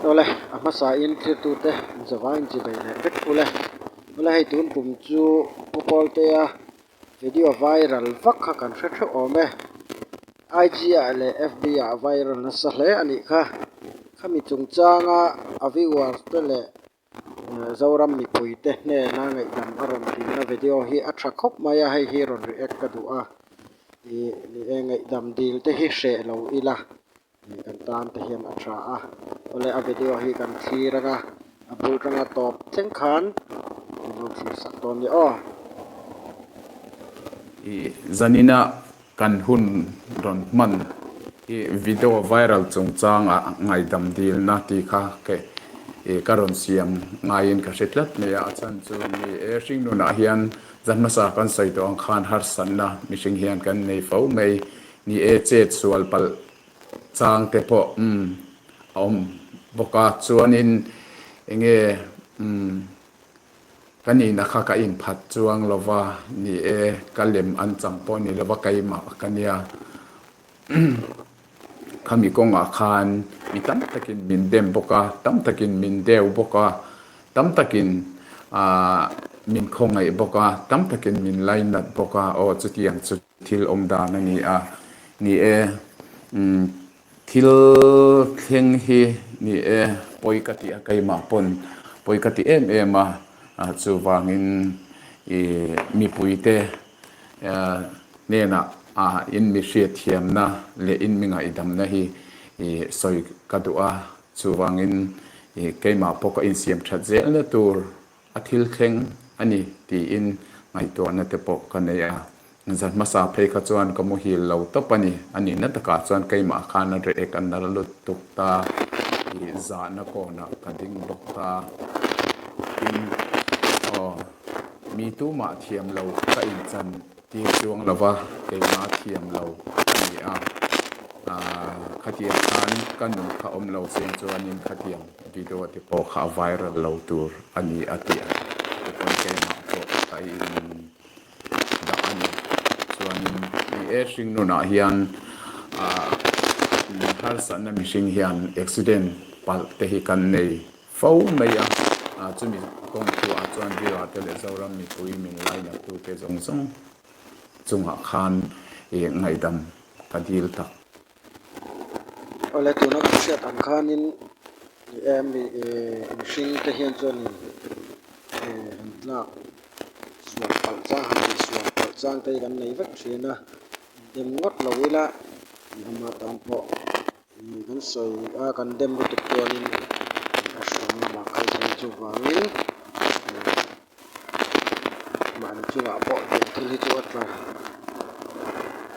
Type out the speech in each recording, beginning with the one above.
Awle, a hmasain thirtute zavaiin chivei leh vek ule. Awle hei tun tum chu Pu Pawltea video viral vak kha kan hre theuh awm e. IG ah leh FB ah viral nasa hle a nih kha. Khami chungchanga a viewers te leh Zoram mipuite hnena ngaihdam a rawn dilna video hi a tha khawp mai a, hei hi rawn react ka duh a. Ih ni e ngaihdam dil te hi hreh lo ila. Kan tan te hian a tha a, awle a video hi kan thlir anga a bul tanga tawp thleng khan min lo thlir sak dawn nia aw. I zanina kan hun rawn hman hi video viral chungchanga ngaihdam dilna tih kha ka rawn siam ngaiin ka hre tlat mai a, a chhan chu ni e hringnunah hian zan hmasa kan sawi tawh ang khan harsatna mihring hian kan nei fo mai. Ni e, chet sual palh chang te pawh umm a awm bawk a, chuanin enge umm ka nihna kha ka inphat chuang lo va, ni e, ka lem an chang pawh ni lo va, keimah ka nia. Khami kawngah khan mi tam takin min dem bawk a, tam takin min deu bawk a, tam takin aah min khawngaih bawk a, tam takin min lainat bawk a, aw chutiang chu. Thil awm dan a ni a, ni e, thil thleng hi ni e, pawi ka ti a, keimah pawn pawi ka ti em em a, chuvangin i mipuite hnenah in mi hriatthiamna leh in mi ngaihdamna hi i sawi ka duh a, chuvangin i keimah pawh ka insiam that zelna tur A thil thleng a ni tiin ngaihtuahna te pawh ka nei a. Zan hmasa phei kha chuan ka muhil lo tawp a ni. A nihna takah chuan keimah khan a reh ka nal lut tuk ta. Ih zahna kawnah ka ding bawk ta. Tin, aw, mi tumah thiam lo ka inchan tir chuang lo va, keimah thiam lo a ni a. Khatiang khan ka nun kha awm lo cheng chuanin khatiang Video te pawh kha a viral lo tur a ni a tih a tichuan keimah pawh ka in dah a ni. Chuanin ni e hringnunah hian ah harsatna mihring hian accident palh te hi kan nei fo mai a, ah chumi kawng thuah chuan viewer te leh Zoram mipui min lainat tute zawng zawng chungah khan ih ngaihdam ka dil tak. Awle tuna kan hriat ang khanin ni em mi ih mihring te hian chuanin ih han tlak sual palh chang han tih sual palh chang te hi kan nei vek thin a dem ngawt lo ila ama tan pawh ih kan sawi a kan dem lutuk chuanin a hruang lamah kal thei chuvangin ih. Mahni chungah pawh tiang thil hi chu a tla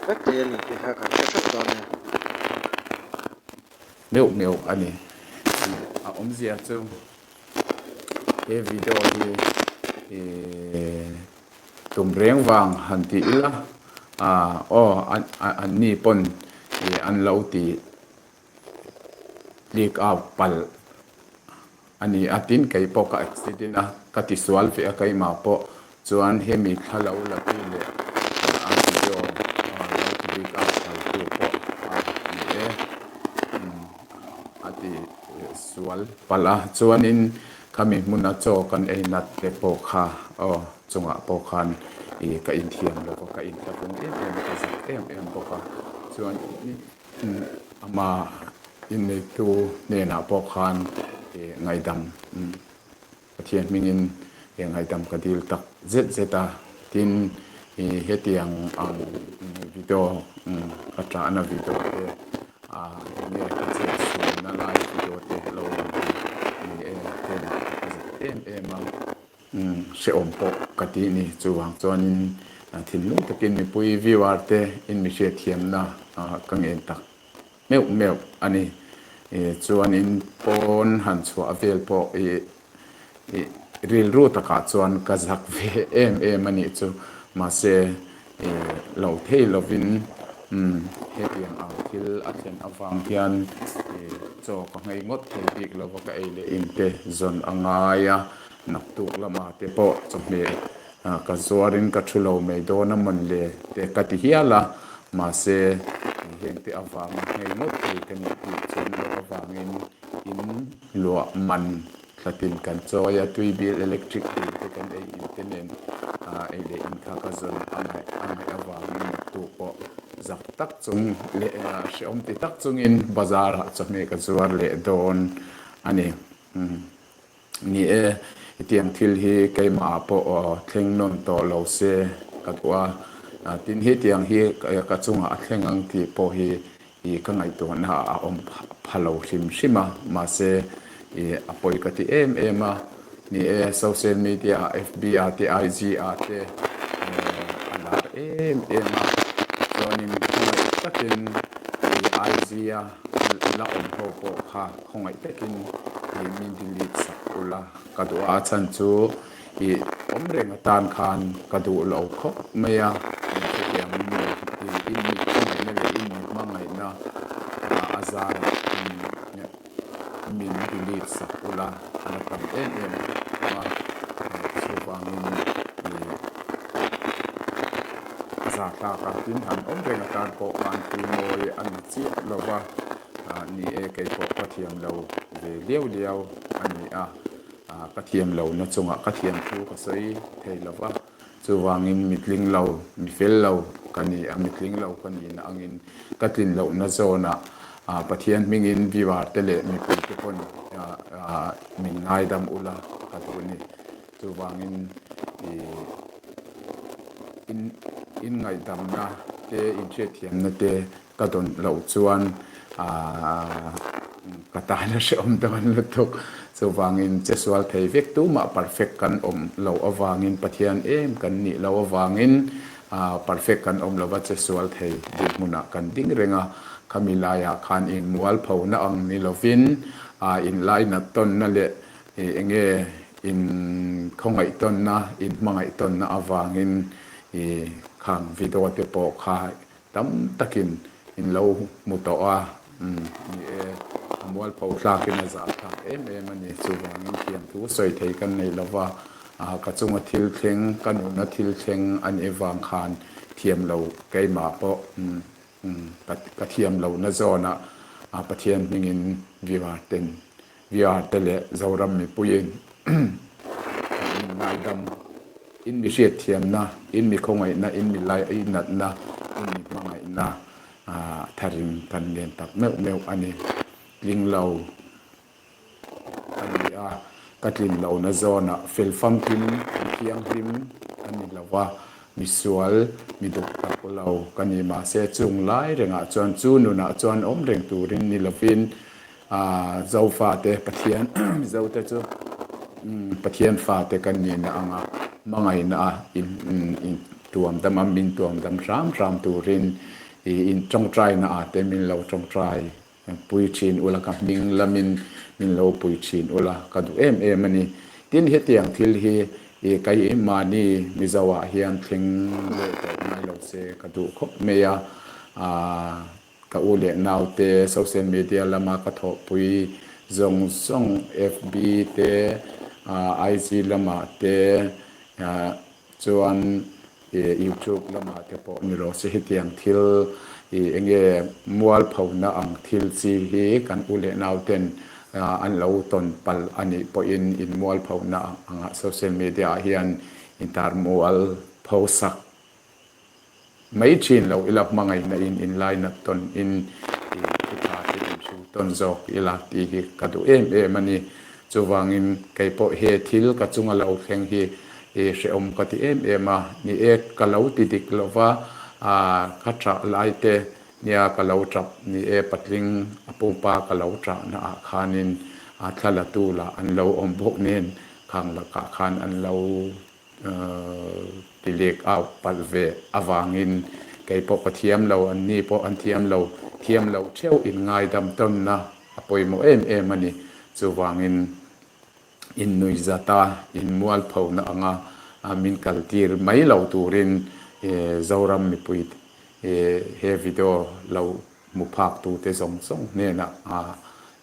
vek thei a ni tih kha kan hre hreuh dawn nia. Meuh meuh a ni. A awmzia chu he video hi tum reng vang han ti ila aw an ni pawn an lo ti leak out palh. A ni a, tin kei pawh ka accident a, ka tisual ve a keimah pawh chuan hemi thla lo la tu leh a video lo ti bik a kal tu pawh a ni e a ti sual palh a, chuanin khami hmuna chaw kan ei nat te pawh kha aw chungah pawh khan ih ka inthiam lo va, ka inthlahrung em em a, ka zak em em bawk a, chuan. Ama inneitu hnenah pawh khan ngaihdam Pathian hmingin ngaihdam ka dil tak zet zet a. Tin, hetiang ang video ka ṭahna video te, enge ka chetsualna lai video te lo lang hi ni e keimah ka zet em em a. Hrehawm pawh ka tih ni. Chuvang chuanin thinlung takin mipui viewer te in mi hriatthiamna ka ngen tak meuh meuh a ni. Chuanin pawn han chhuah vel pawh i rilru takah chuan ka zak ve em em a nih chu. Mahse lo thei lovin hetiang ang thil a thlen avang hian chaw ka nghei ngawt thei bik lova ka ei leh in te zawn a ngai a. Naktuk lama te pawh chawhmeh ka zuarin ka thu lo mai dawn a mawn le te ka ti hial a, mahse hengte avanga nghei ngawt thei ka nih tih chuan loh avangin in. Luah man thlatin kan chawi a, tui bill, electric bill te kan ei in te nen ei leh in kha ka zawn a ngaih a ngaih avangin naktuk pawh zak tak chung leh hrehawm ti tak chungin bazar ah chawhmeh ka zuar leh dawn a ni. Ni e, hetiang thil hi keimah ah pawh thleng nawn tawh lo se ka duh a, tin hetiang hi ka chungah a thleng ang tih pawh hi I ka ngaihtuahna ah a awm pha lo hrim hrim a, mahse i a pawi ka ti em em a, ni e social media ah FB ah te IG ah te a lar em em a, chuanin khawngaih takin i IG a la awm ho pawh kha khawngaih takin i min delete sak ula ka duh a, a chhan chu I awm reng atan khan ka duh lo khawp mai a, hetiang in mi khawngaihna leh in mi hmangaihna a zarah min delete sak ula a la tam em em a, chuvangin i a zar tlak a, tin han awm reng atan pawh khan thil mawi a ni chiah lo va, ni e keipawh ka thiam lo ve liau liau a ni a. Ka thiam lohna chungah ka thiam thu ka sawi thei lo va, chuvangin mi tling lo, mi fel lo ka ni a, mi tling lo ka nihna angin ka tlin lohna zawnah Pathian hmingin viewer te leh mipui te pawn min ngaidam ula ka duh a ni. Chuvangin in ngaihdamna te, inhriatthiamna te Ka dawn loh chuan ka tan a hrehawm dawn lutuk. Chuvangin che sual thei vek tumah perfect kan awm loh avangin Pathian em kan nih loh avangin perfect kan awm lova che sual thei dinhmunah kan ding reng a. Khami laiah khan inmualphona ang ni lovin inlainat tawnna leh eng nge inkhawngaih tawnna, inhmangaih tawnna avangin khang video te pawh kha Tam takin in lo hmu tawh a, ni e, a mualpho thlakin a zah thlak em em a ni. Chuvangin thiamthu sawi thei kan nei lo va, ka chunga thil thleng, ka nuna thil thleng a nih avang khan thiam lo keimah pawh ka thiam lohna zawnah Pathian hmingin viewer ten Via te leh Zoram mipuiin in ngaidam, in mi hriatthiamna, in mi khawngaihna, in mi lainatna, in mi hmangaihna tharin kan ngen tak meuh meuh a ni. Tling lo a ni a, ka tlin lohna zawnah fel famkim, mi thianghlim a ni lo va, misual, mi duk tak lo ka ni. Mahse, chung lai rengah chuan chu nunah chuan awm reng turin ni lovin, Zofate Pathian Mizote chu Pathian fate kan nihna anga hmangaihna a in tuam dam a, min tuam dam hram hram turin in tawngtaina ah te min lo tawngtai pui thin ula, ka hming lamin min lo pui thin ula ka duh em em a ni. Tin hetiang thil hi keimahni Mizo ah hian thleng leh tawh ngai lo se ka duh khawp mai a. Ka u leh naute social media lama ka thawhpui zawng zawng FB te, IG lamah te chuan YouTube lamah te pawh ni rawh se hetiang thil eng nge mualphona ang thil chi hi kan u leh nauten an lo tawn palh a nih pawhin in mualphona angah social media ah hian intarmual pho sak Mai thin lo ila hmangaihna in inlainat tawn in i thu tha te in hrilh tawn zawk ila tih hi ka duh em em a ni. Chuvangin kei pawh he thil ka chunga lo thleng hi i hrehawm ka ti em em a. Ni e, ka lo ti dik lo va, ka ṭah lai te nia ka lo ṭap ni e, patling a pumpa ka lo ṭahna ah khanin thla la tu lah an lo awm bawk nen khang lakah khan an lo Ti lek out palh ve avangin kei pawh ka thiam lo, an ni pawh an thiam lo, thiam loh theuh in ngaidam tawnna a pawimawh em em a ni. Chuvangin in nui zat a, in mualphona anga min kaltir mai lo turin Zoram mipui he video lo Hmu phaktute zawng zawng hnenah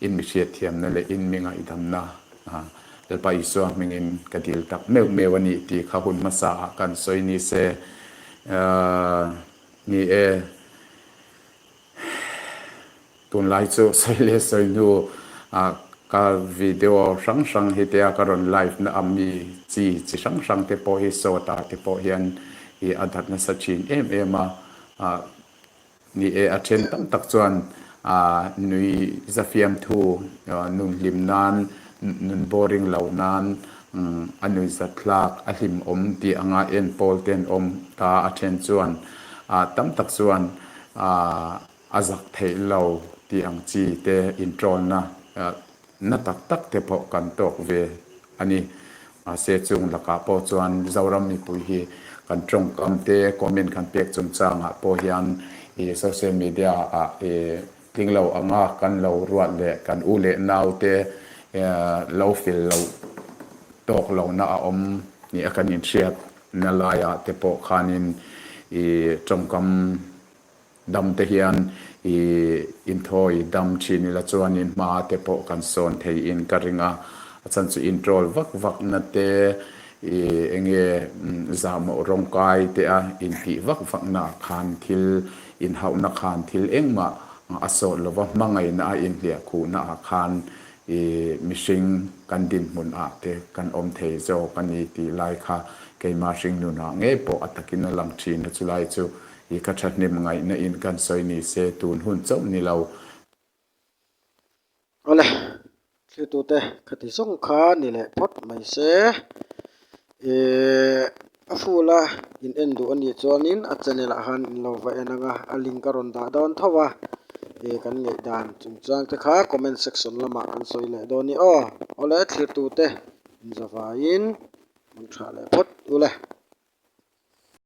in mi hriatthiamna leh in mi ngaihdamna Lalpa Isua hmingin ka dil tak meuh meuh a nih tih kha hun hmasaah kan sawi ni se. Ni e, tunlai chu sawi leh sawi hnu. Ka video hrang hrang hi te a ka rawn live na a mi chi chi hrang hrang te pawh hi sawt ah te pawh hian ih a that nasa thin em em a, ah ni e a then tam tak chuan ah nui za fiamthu nun hlim nan nun boring lo nan a nui zat hlak a hlim awm tih anga en pawl te an awm ta a then chuan ah tam tak chuan ah A zak theih lo tih ang chi te inṭawnna na tak tak te pawh kan tawk ve a ni. Mahse chung lakah pawh chuan Zoram mipui hi kan tawngkam te comment kan pek chungchangah pawh hian ih social media ah ih tling lo anga kan lo ruat leh kan u leh nau te lo fel lo tawk lohna a awm nih a kan inhriatna laiah te pawh khanin ih tawngkam Dam te hian i inthawi dam thin ila chuanin hma te pawh kan sawn thei in ka ring a, a chhan chu introll vak vak na te i enge zahmawh rawngkai te a intih vak vak na ah khan thil inhauhna khan thil engmah a sawt lova hmangaihna a inhliah khuhna ah khan I mihring kan dinhmun ah te kan awm thei zawk a ni tih lai kha keimah hringnun ah ngei pawh a takin a lang thin a, chulai chu i ka thahnem ngaihna in kan sawi ni se tun hun chauh ni lo. Awle, thlirtute khati zawng kha ni leh phawt mai se. Ihh a full a in en duh a nih chuanin a channel ah khan in lo va en ang a, a link a rawn dah dawn tho a, ih kan ngaih dan chungchang te kha comment section lamah kan sawi leh dawn a ni aw. Awle thlirtu te in zavaiin hmun tha leh phawt ule.